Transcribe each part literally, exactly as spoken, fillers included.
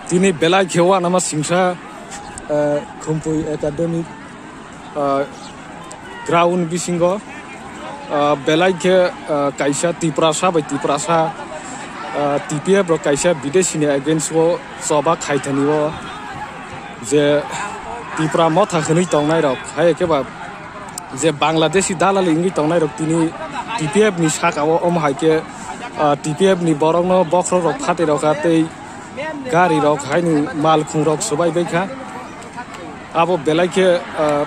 Tini belai khe uanama singsa, eh, Khumpui Academic, eh, ground bisingo, eh, belai khe, eh, kaisa Tiprasa bai Tiprasa, eh, T P F rok kaisa bidesini against o choba khaithani o je Tipra motha hwnwi tongnai rok, hai khe ba je Bangladeshi dalali wngwi tongnai rok tini T P F ni saka o, omo hai khe, ah, T P F ni borok no bokhorok rok phatwi rokha tei gari rok haino malkhung rok swbai bai kha. Abo belai khe, ah,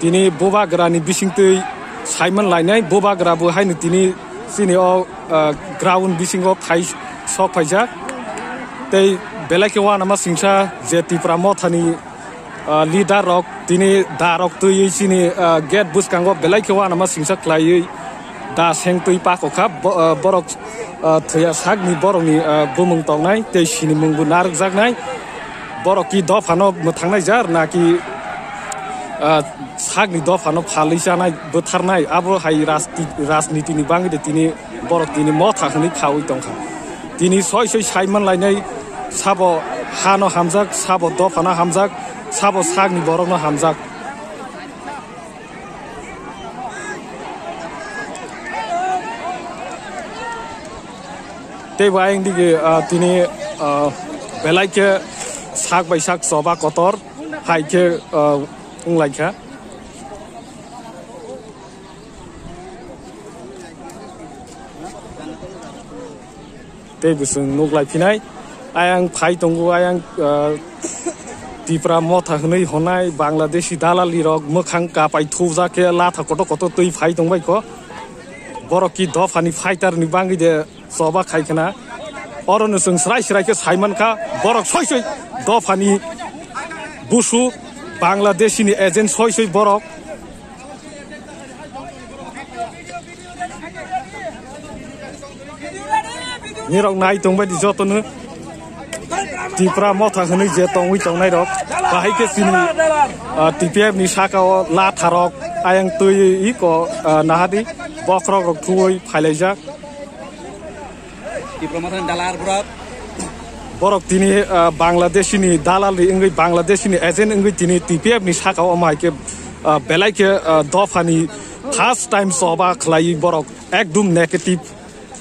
tini bubagra ni bisingtwi saiman lainai, bubagra bo haino tini chini o, ah, ground bisingo phai sok phaijak tei belai khe uanama singsa je Tipra mothani ah, leader rok tini da rok twiwi chini, ah, gate bwskango belai khe uanama singsa khlaiwi da seng twi pakokha. Bo-, ah, borok, ah, thwiya sakni borokni, ah, bumung tongnai tei sinimung bo narwkjaknai. Borok ki dophano mwthangnai jar naki, ah, sakni dophano phalwi chanai bwtharnai abo hai rasti-, rajnitini bangwi de tini borok tini motha hwnwi khaui tongkha. Tini soi soi saiman lainai, sabo hano hamjak, sabo dophano hamjak, sabo sakni borokno hamjak. Tei bo ayang dige, ah, tini, ah, belai khe sak bai sak choba kotor hai khe, ah, wnglaikha. Tei bwswng nuk lai phinai. Ayang phai tongo, ayang, ah, Tipra motha hwnwi hwnai Bangladeshi dalali rok mwkhang kapai thujak khe latha kotor kotor twi phai tongbai kho. Borok ki dophani fighter ni bangwi de choba khai khna. Oro no chwng srai srai khe sai mankha, borok soi soi dophani busu Bangladeshi ni agent soi soi borok. Nirok nai tongbai di jotono Tipra motha hwnwi je tongwi tongnai rok. Bahai khe chini, ah, T P F ni saka o latha rok ayang twi iko, ah, nahadi bokhorok rok thuwi phailaijak. Tipra motha ni dalar borok. Borok tini, ah, Bangladeshi ni dalal ri wngwi Bangladeshi ni agent wngwi tini T P F ni saka o omo hai khe, ah, belai khe, ah, dophani first time choba khlai borok ekdum negative,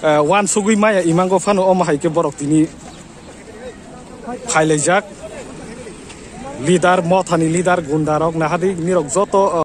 ah, wansugwi maya imango phano omo hai khe borok tini phailaijak. Leader, mothani leader, gunda rok nahadi nirok joto, ah,